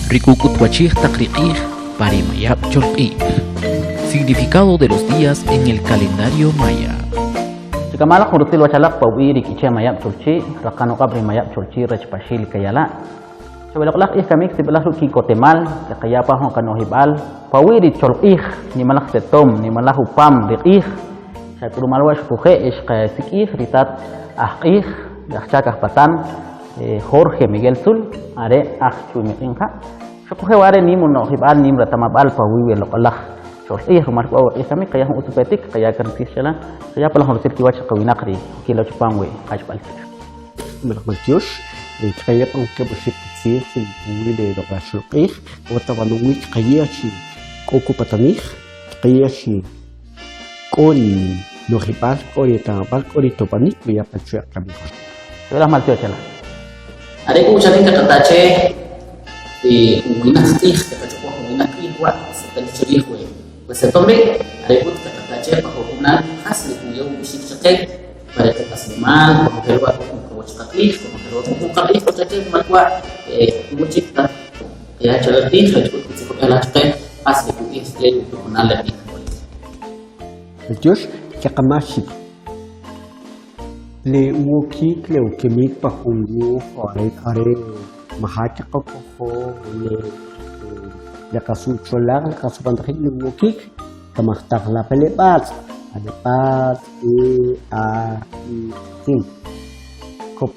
Ri kuk'utwachij taq ri q'ij pa ri mayab' cholq'ij. Significado de los días en el calendario maya. Chikamalaj jun rutzil wachalaj pa ub'i' ri K'iche' Mayab' Cholchi', raqan uq'ab' ri Mayab' Cholchi' rech Paxil Kayala'. Chawelaq'alaj q'ij kamik sib'alaj ruk' ki'kotemal, keqaya pa jun qano'jib'al pa uwi' ri cholq'ij, nimalaj setom, nimalaj upam ri q'ij, xa k'u rumal wa' xuquje' xqasik'ij ri tat ajq'ij, ri ajchak ajpatan, Jorge Miguel Tzul, are aj Chuwimiq'in Ja'. Xuquje' wa' are nim uno'jib'al, nim reta'mab'al pa uwi' we loq'alaj cholq'ij, rumal k'u wa' we q'ij kamik qaya jun utz upetik, qaya kan tzij che la, qaya palaj jun rutzil kiwach ri qawinaq ri kilo chupam we qachb'al tzij. Nimalaj maltyox, kqaya pa keb' oxib' tzij chi puwi' le loq'alaj cholq'ij, k'o ta b'anowik kqaya chi k'o kupatanij, kqaya chi k'o ri no'jib'al, k'o ri eta'mab'al, k'o ri tob'anik kuya pa chwe'q kamik. Sib'alaj maltyox che la. Are k'u chanim kaqata' che ri jun winaq q'ij, kaqach'ob'oj jun winaq q'ij wa' setel chrij we we setom ri', are k'ut kaqata' che pa jujunal jas ri kuya ub'ixik chaqe pa ri qak'aslemal, konojel wa' k'o jun qawach qaq'ij, konojel wa' k'o jun qaq'ij k'o chaqe rumal wa' jumul chik ta qaya che ri q'ij rech k'ut kutzijob'ej la chaqe jas ri kub'ij chaqe ujujunal le q'ij k'olik. Maltyox, keqamaj chik. Le uwokik le ukemik pa jun wuj are are maja' kaqakojo le le qas ucholaj le qas ub'antajik le uwokik kamajtaj la pa le b'atz', pa le b'atz' e a i tin kop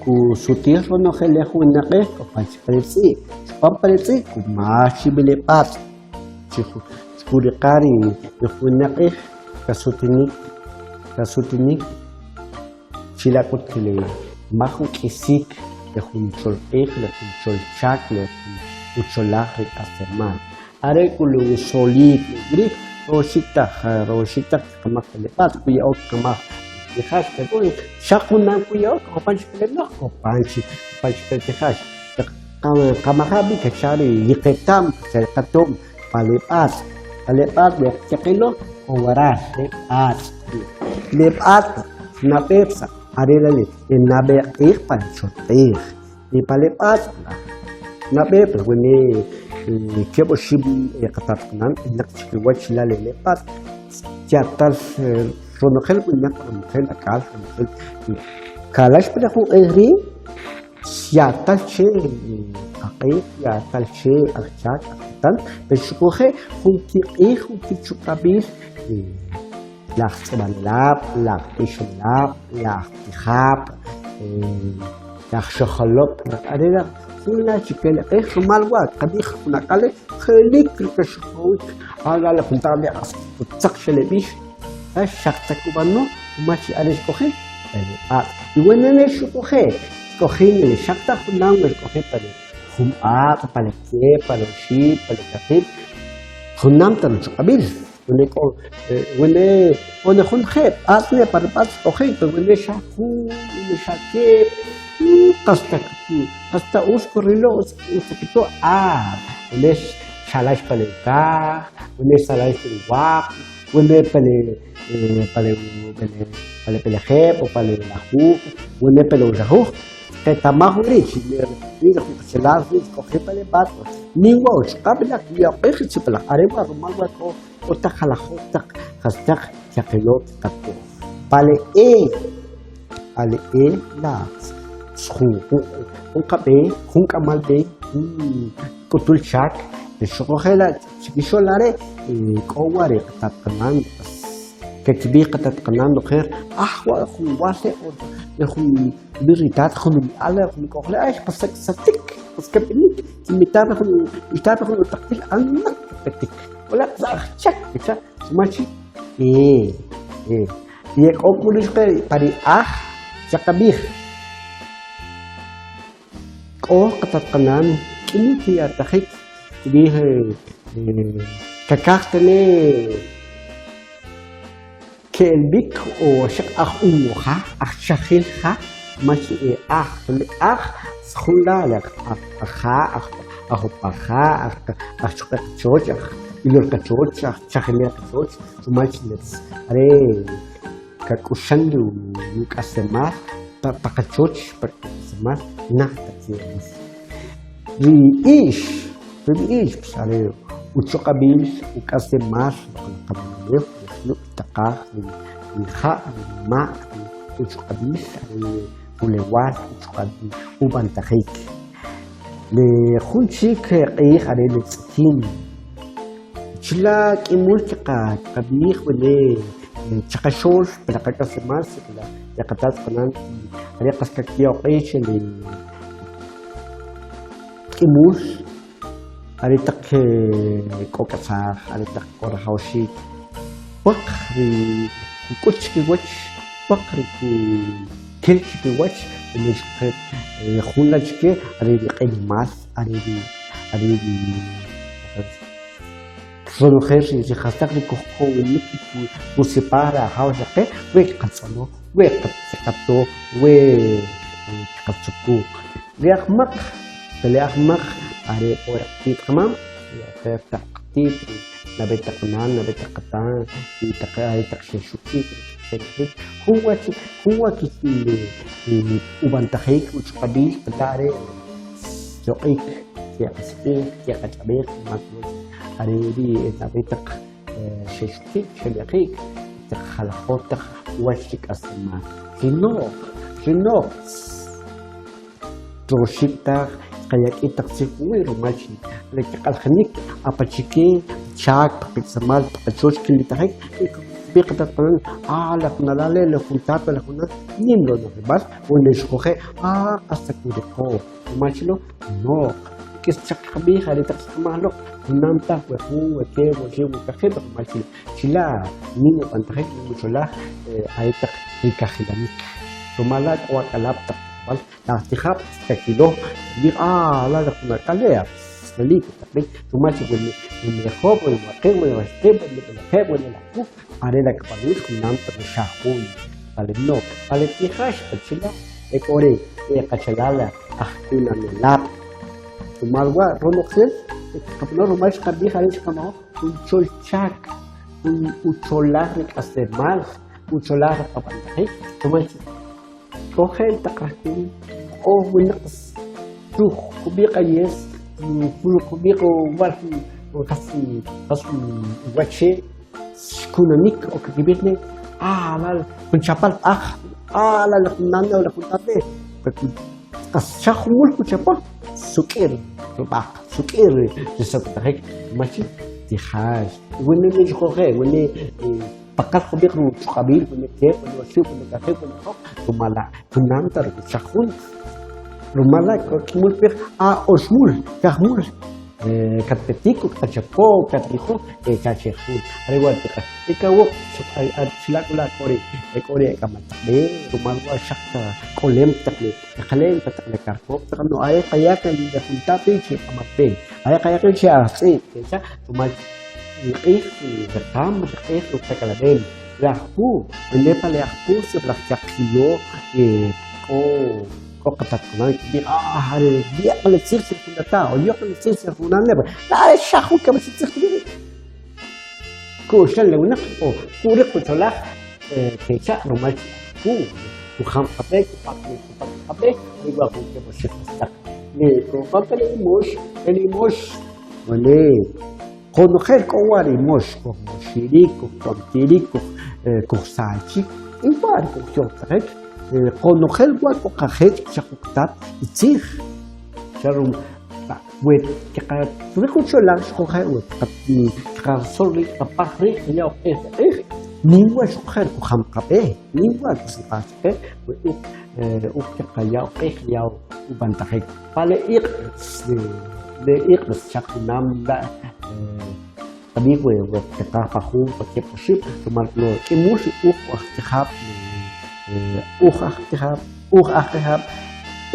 kusutij ronojel le jun winaqil kopan chi pa le tz'i' chupam pa le tz'i' kumaj chi b'i le b'atz' chi kuriqa' ri jun q'ij kasutinik kasutinik chila' k'ut le maj uk'isik le jun cholq'ij le jun cholchak le jun ucholaj ri k'aslemal are k'u le usolik le ub'rik rojowxik taj rojowxik taj kqamaj pa le b'atz' kuya'o kqamaj ri jax xaq junam kuya'o kopan chi pa le no'j kopan chi kopan chi pa le tijax Qamaja' b'i kacha' ri qeta'm kacha' ri qatom pa le b'atz', pa le b'atz' le kqilo o waral le b'atz' le b'atz' nab'e are la' le nab'e q'ij pa le cholq'ij y pa le b'atz' nab'e wene keb' oxib' qatat qanan b'enaq chikiwach la' le b'atz' ya'tal ronojel winaq ronojel ak'al ronojel kalax pa le jun q'ij ri' Ya'tal che qaq'ij, ya'tal che ajchak, ajpatan, pero xuquje' jun kiq'ij, jun kichuq'ab'il la ajtz'ib'anelab', la ajb'ixonelab', la ajtijab', la ajxojolob', are la' jun la' chike le q'ij rumal wa' kqab'ij jun ak'al je'lik ri kaxojowik, are la' le jun taq le qas kutzaq che le b'ix, xaq ta kub'ano rumal che are xk'oji' pa le q'aq'. Y wene ne xuquje' xk'oji' le xaq ta junam we xk'oji' pa le jun aq', pa le keb', pa le oxib', pa le kajib', junam ta ruchuq'ab'il. Wene k'o wene k'o ne jun je' b'atz' ne pa ri b'atz' xk'oji' pero wene xa jun, wene xa keb', qas ta qas ta utz kurilo, utz utz ukito, ah wene xalax pa le ukaj, wene xalax pa le uwaq, wene pa le pa le pa le b'elejeb' o pa le lajuj, wene pa le ulajuj, qeta'maj wari' chi ri jun qachalal ri' xk'oji' pa le barco, nim wa' uchuq'ab' la kuya uq'ij sib'alaj are wa' rumal wa' k'o k'o taq jalajoj taq jastaq kaqilo kqakoj. Pa le e pa le e latz' jun jun qab'e, jun k'amal b'e, jun k'utul chak, xuquje' la' chikixo'l are' k'o wa' ri qatat qanan qas kakib'ij qatat qanan ojer aj wa' jun wal le jun kub'ij ri tat jun umi'al jun uk'ojol ay qas saksatik qas kab'inik kimita jun ixta jun utaqkil aninaq kapetik wala qas ajchak kecha' rumal chi y e k'o k'u pa ri aj chaqab'ij K'o qatat qanan k'i mul kiya'tajik kub'ij kakaj tane' ke'el b'ik o xaq aj uwo ja, aj chajil ja, rumal che e aj, le aj jun la' le aj ja, aj upaja, aj choq'e qachoch, aj ilol qachoch, aj chajinel qachoch, rumal che are kak'uxan ri uk'aslemal pa qachoch, pa qak'aslemal naj ta ke'el. Ri ix, ri ix are uchuq'ab'il uk'aslemal loq'alaj ulew, ri juyub' ri taqaj, ri ja', ri nima', ri uchuq'ab'il are rulewal uchuq'ab'il ub'antajik. Le jun chik q'ij are le tz'ikin, chila' k'i mul kqab'ij wene' chaqaxo'l pa le qak'aslemal le qatat qanan are qas kakya uq'ij che le k'i mul are taq k'o k'asaj, are taq k'o rajawxiik pwaq ri kuk'ut chikiwach, pwaq ri kel chikiwach jun la' chike are ri q'inomal, are ri are ri ronojel ri jastaq ri kujkowinik kusipaj ri Ajaw chaqe we kqatz'ono, we kqato, we kqatzukuj. Ri ajmaq, le ajmaq are k'o ri qati't qamam, ri ojer taq qati't, ri nab'e taq nan, nab'e taq qatan, ri taq are taq xexuk'ik, xe'nojik, jun wa jun wa ub'antajik uchuq'ab'il pa are' yoq'ik, keqasik'ij, keqach'ab'ej, are ri nab'e taq xexukik, xe'nojik, taq jalajoj taq uwach ri k'aslemal. Ri no'j, ri no'j Roxib' taj kqaya k'i taq tzij puwi' rumal chi are kq'aljinik apachike chak pa qik'aslemal pa qachoch kilitajik y kb'ij qatat qanan ah la jun ala le' la jun tat la jun nan nim ronojeb'al wene xuquje' ah qas ta kuriqo rumal che lo no'j k'is chak kqab'ij are taq xqamaj loq junam taj we jun we keb' we oxib' we kajib' rumal che chila' nim ub'antajik nim ucholaj are taq ri kajilanik rumal la' k'o ak'alab' taq k'utb'al Ajtijab' kakilo kkib'ij ah la' la jun ak'al le' relik kataqik rumal che wene job' wene waqib' wene wajxaqib' wene b'elejeb' wene lajuj are la' kb'anowik junam ta xa jun pa le no'j pa le tijax pa chila' e k'o ri e qachalal ajkunanelab' rumal wa' ronojel kqab'ano rumal xqab'ij are xqamaj jun cholchak jun ucholaj ri k'aslemal ucholaj ri qab'antajik rumal che K'o je'l taq rajkun, k'o winaq tuj kub'i' q'ayes, kub'i' wal qas qas uwach che' xkunanik o kakib'ij ne ah lal jun chapal q'aj, ah lal jun nan o jun tat ne qas xa jumul kuchapo suk'ir rub'aq, suk'ir ri soktajik rumal che tijax wene xuquje' wene Paqal jub'iq' ruchuq'ab'il wene keb', wene oxib', wene kajib', wene job', rumal la' junam ta ruk' xa jun. Rumal la' k'o k'i mul kb'ij a oxmul, kajmul katpetik o kachapo, kattijo, kecha che jun. Are wa' ri e kawoq chila' k'u la' k'o ri e k'o ri e k'amal taq b'e, rumal wa' xaq k'olem taq le eqele'n pa taq le karkob' taq no are qaya kan le jun tat ri' che k'amal b'e, are qaya kan che ajtz'ib' kecha rumal Ri q'ij ri reqam, ri q'ij ri utak'alab'em, ri ajpu, wene pa le ajpu sib'alaj kaqilo k'o k'o qatat qanan kib'ij ah are yo'q le tzij che jun tata' o yo'q le tzij che jun nan la are xa jun kab'ix tzij kib'ij ku'xlan le winaq o kuriq ucholaj kecha' rumal che ajpu kujam qab'e kupak qab'e are wa' jun keb' oxib' jastaq le kopan pa le imox, le imox Wene qonojel k'o wa' ri mox, kujmoxirik, kujtontirik, kujsachik, k'i wa' ri kujyojtajik, qonojel wa' k'o qajech' xaq uqtat tzij. Xa we kqariq ucholaj xuquje' we kqasol rib' kqapaj rib' qaya' uq'ij q'ij, nim wa' xuquje' kujam qab'e, nim wa' kusipaj chaqe we uj uj kqaya' uq'ij qaya' ub'antajik. Pa le iq' le iq' xaq junam la' qab'ij we keqaj pa jun pa keb' oxib' rumal lo k'i mul uj ajtijab' uj ajtijab' uj ajqejab'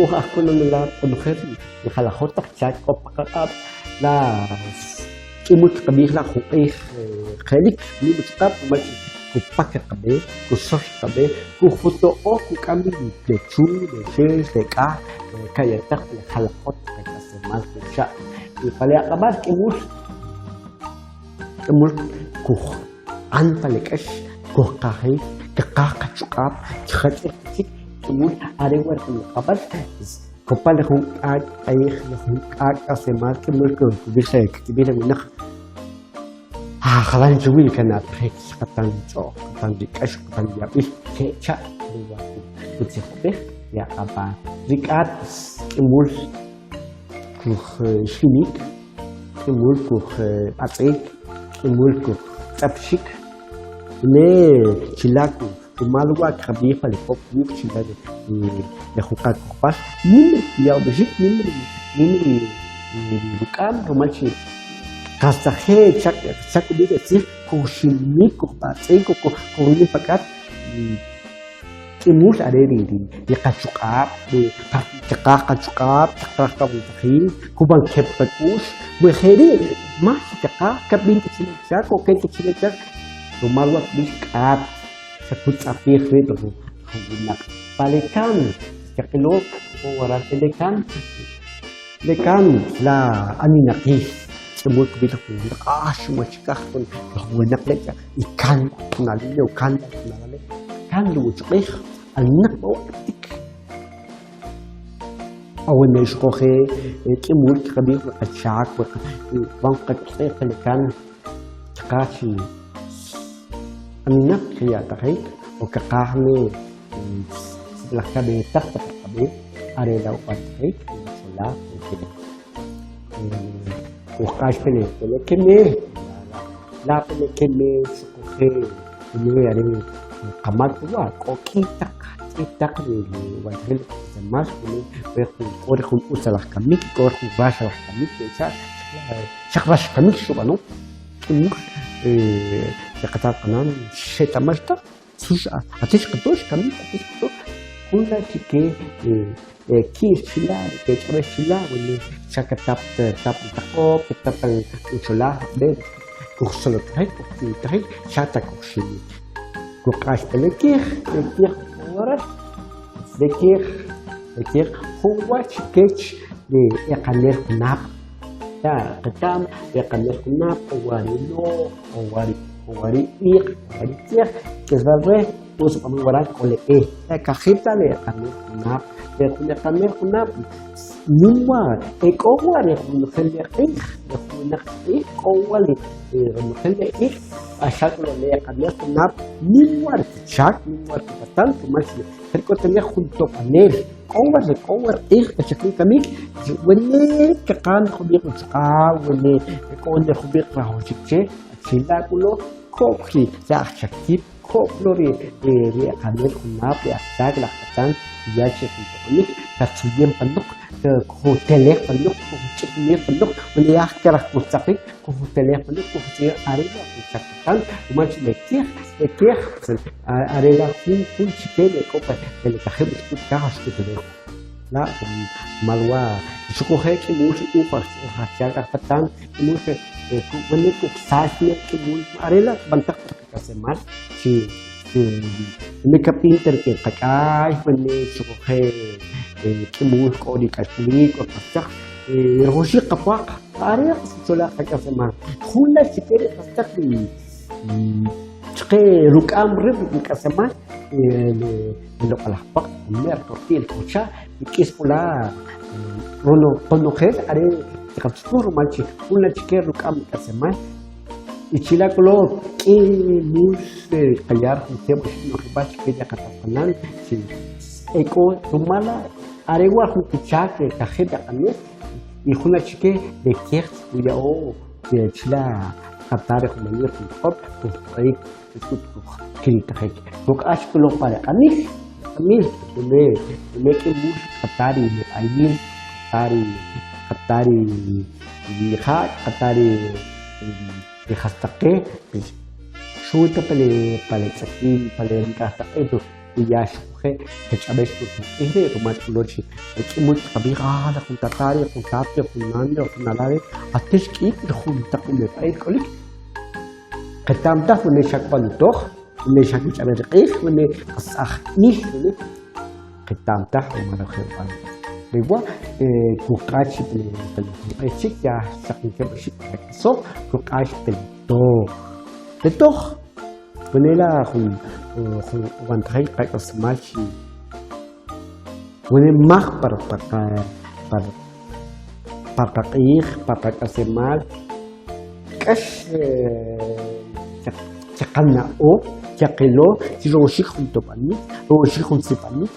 uj ajkunanelab' qonojel ri jalajoj taq chak k'o pa qaq'ab' la k'i mul kqab'ij la' jun q'ij je'lik nim uchuq'ab' rumal che kupak ri qab'e, kusol ri qab'e, kujuto'o kuk'am b'i le chu, le xex, le k'aj, ka'yataj le jalajoj taq qak'aslemal kucha' y pa le aq'ab'al k'i mul k'i mul kujq'an pa le k'ax, kujqajik, kqaj qachuq'ab', kqach'ij chik k'i mul are wa' ri aq'ab'al. Kopan le jun k'ak' q'ij, le jun k'ak' k'aslemal k'imul kub'ij le kkib'ij le winaq ah jalan chuwi kana'tajik qatan ch'o'j, qatan ri k'ax, qatan ri yab'il kecha' ri wa kutzijob'ej ri aq'ab'al. Ri k'at k'imul kujximik, k'imul kujb'atz'ik, k'imul kujtz'apxik, ne chila' rumal wa' kqab'ij pa le pop wuj chila' le jun qakojb'al nim ri kuya ub'ixik, nim ri nim ri ruk'am rumal chi qas taj je' chak chak ub'ik e tzij kujximik, kujb'atz'ik, kujnim pa k'at k'i mul are ri ri qachuq'ab', ri kqaj qachuq'ab', kqaj qab'antajil, kub'an keb' qak'u'x, we jeri' más kqaj kab'in ta chi le chak o kel ta chi le chak rumal wa' kb'ix k'at xa kutz'apij rib' jun winaq. Pa le kan kqilo k'o waral e le kan, le kan la aninaqil ch'imul kb'il jun winaq ah xuwachikaj jun winaq le' y kan jun ali le' o kan jun ala le' kan ri uwach q'ij aninaq b'a wa' kpetik. O wene' xuquje' k'i mul kqab'ij we qachak we kb'an qak'ej pa le kan kqaj chi aninaq kya'tajik o kqaj ne sib'alaj kab'etaj taq qab'e are la' ub'antajik cholaj kujq'ax pa le pa le keme la pa le keme xuquje' wene are qamak wa' k'o k'i taq k'i taq ri ub'antajik ri k'aslemal wene we jun k'o ri jun utzalaj kamik k'o jun raxalaj kamik kecha' xaq rax kamik xub'ano k'i mul ri qatat qanan xeta'max taj Sux ate xqato xkamik ate xqato jun la chike ki'l chila' kech'ab'ex chila' wene xa katap tap taq'ob' katap ucholaj b'e kujsolotajik kujtilitajik xa ta kujxinik kuq'ax pa le kij le kij waral le kij le kij jun wa chikech ri eqanel junab' ta qeta'm eqanel junab' o wa ri lo' o wa ri o wa ri iq' o wa ri kiej k'isb'al re utz ub'anik waral k'o le e e kajib' ta le eqanel junab' le jun eqanel junab' nim wa' e k'o wa' ri ronojel le q'ij le juwinaq q'ij k'o wa' le ronojel le ik' q'axal k'o le eqanel junab' nim wa' ri kichak nim wa' ri kipatan rumal che jer k'o tane jun tob'anel k'o wa' ri k'o wa' ri q'ij kachakun kamik wene kaqan jub'iq uchuq'ab' wene k'o ne jub'iq rajwaxik che chila' k'u lo ko'k ri ajchakib' ko'k lo ri ri eqanel junab' ri ajchak ri ajpatan kuya che jun tob'anik katzuyem panoq kujutelej panoq kujuch'ikmij panoq wene yaj karaj kujtzaqik kujutelej panoq kujtz'ib'aj are la' jun chak patan rumal che le kej le kej are la' jun jun chike le k'o pa le kajib' uxkut kaj uxkut ulew la' rumal wa' xuquje' k'i mul uj ajchak ajpatan k'i mul wene kujsax ne k'i mul are la' kb'antaj pa qak'aslemal chi wene kapinter ke qak'ay wene xuquje' k'i mul k'o ri k'axk'olil k'o jastaq rajwaxiik qapwaq are qas qak'aslemal jun la' chike ri jastaq ri chqe ruk'am rib' ri k'aslemal le loq'alaj pwaq mer torti'l k'ocha k'is k'u la' ronojel are kqatzukuj rumal che jun la' chike ruk'am k'aslemal y chila' k'o lo k'i mul qaya jun keb' oxib' no'jib'al chike ri qatat qanan chi e k'o rumal la' are wa' jun kichak kajib' aq'anel y jun la' chike le kej kuya'o chila' qata ri jun mayij jun toq'ob' kujto'ik kilitajik kuk'ax k'u lo pa ri q'anil q'anil wene wene k'i mul kqata ri meb'ayil kqata ri kqata ri ja' kqata ri ri jastaq qe xuwi ta pa le pa le tz'akin pa le nik'aj taq q'ij kuya xuquje' kech'ab'ex ruk' jun q'ij ri' rumal k'u lo chi k'i mul kqab'ij ah la jun tata' ri' jun tat ri' jun nan ri' jun ala ri' atex k'i jun taq umeb'a'il k'olik Qeta'm taj wene xa kb'an utoj, wene xa kich'ab'el ri q'ij, wene qas ajq'ij, wene qeta'm taj rumal je ub'anik. Ri wa' kuq'ax pa le jun q'ij chik ya xaq keb' oxib' qak'asoj, kuq'ax pa le toj. Le toj wene la' jun ub'antajik qak'aslemal chi. Wene maj par par pa qaq'ij, pa qak'aslemal, k'ax chaqana'o, chaqilo chi rojowxik jun tob'anik, rojowxik jun sipanik,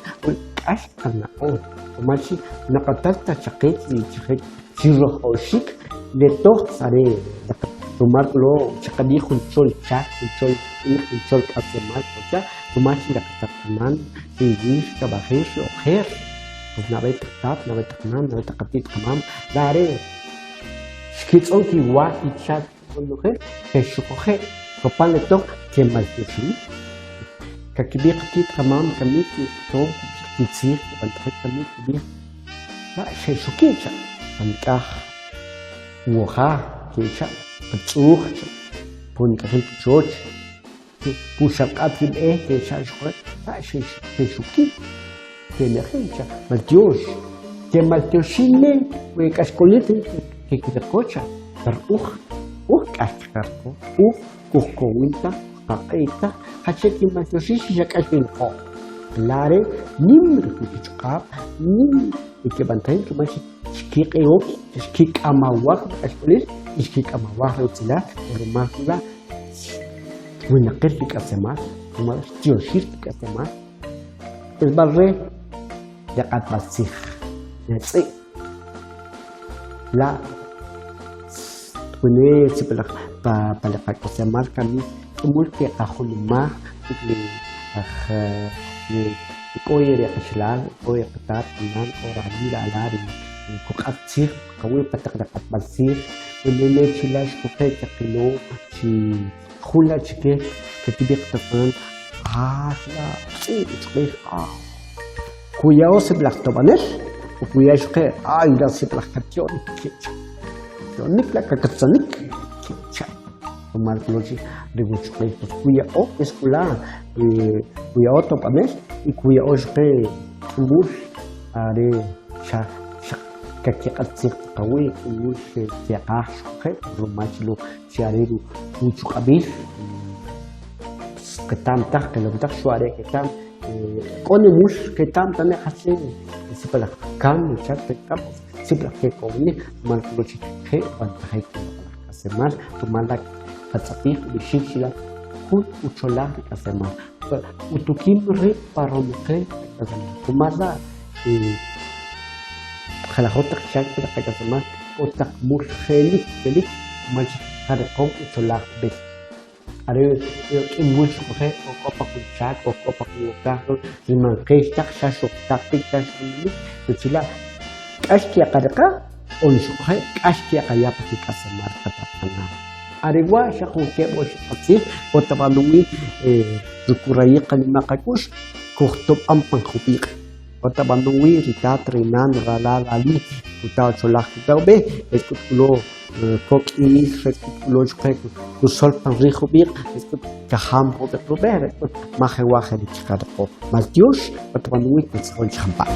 k'ax qana'o, rumal chi naq'atal ta chaqech chi rojowxik le toj are rumal k'o chaqab'ij jun chol chak, jun chol q'ij, jun chol k'aslemal k'o cha, rumal chi ri qatat qanan, ri wix, kab'ajir, ri ojer. Nab'e taq tat, nab'e taq nan, nab'e taq qati't qamam, la are xkitz'on kiwa kichak ronojel je xuquje' kopan le toj kemaltyoxinik. Kakib'ij qati't qamam kamik toj kitzij kib'antajik kamik kib'ij la xexuki' cha' pa nik'aj uwoja kecha' pa tz'uj cha' po nik'ajil kichoch. Puxaq'at ri b'e kecha' xuquje' la xexuki' kemeqi' cha maltyox kemaltyoxin ne we k'axk'olil kekiriqo cha per uj uj k'ax kqariqo uj kujkowin taj kqaq'i' taj jache kinmaltyoxij xa k'ax kinriqo la are nim ri kichuq'ab' nim ri kib'antajik rumal che xkiq'i'o xkik'amawaj ri k'axk'olil y xkik'amawaj ri utzilal rumal la' Winaqil ri k'aslemal, rumal xtyoxir ri k'aslemal. K'isb'al re le q'atb'al tzij, le tz'i' la' wene sib'alaj pa pa le qak'aslemal kamik k'i mul keqajunumaj ruk' le aj le k'o ri qachalal, k'o ri qatat, qanan, k'o ri ali, ri ala ri kuq'at tzij qawi' pa taq ri q'atb'al tzij wene ne chila' xuquje' kaqilo chi jun la' chike kakib'ij qataqan ah la' tz'i' uchq'ij ah kuya'o sib'alaj tob'anel o kuya' xuquje' ay la' sib'alaj katyo'nik kecha' tyo'nik la' kakatzanik kecha' rumal k'o chi ri wuchq'ij pues kuya'o es k'u la' kuya'o tob'anel y kuya'o xuquje' k'umul are xa xaq kakiq'at tzij pa qawi' k'umul keqaj xuquje' rumal chi lo chi are ri uchuq'ab'il qeta'm taj qilom taj xu' are qeta'm k'o nimul qeta'm tane' jasche sib'alaj kam chak qeta'm sib'alaj kekowinik rumal k'o chi je' b'antajik ri loq'alaj k'aslemal rumal la' qatz'apij ub'ixik chi la' jun ucholaj ri k'aslemal utukim rib' pa ronojel ri k'aslemal rumal la' jalajoj taq chak pa qak'aslemal k'o taq mul je'lik je'lik rumal che qariqom ucholaj ub'e. Are k'i mul xuquje' oj k'o pa jun chak, oj k'o pa jun wokaj ri man qex taj xa xujtaq b'ik xa xujnulik rech la' k'ax keqariqa' on xuquje' k'ax keqaya' pa kik'aslemal qatat qanan. Are wa' xaq jun keb' oxib' qatzij k'o ta b'an uwi' ri kurayij qanima' qak'u'x kujtob'an pan jub'iq'. K'o ta b'an uwi' ri tat, ri nan, ralal, ali, kuta ucholaj kuta ub'e, rech k'ut k'ulo kok'il, rech k'ut k'ulo xuquje' kusol pan rij jub'iq', rech k'ut kajam jub'iq' rub'e, rech k'ut maj jewa' jeri' chiqariqo. Maltyox, k'o ta b'an uwi' kintzijol chi jampa'.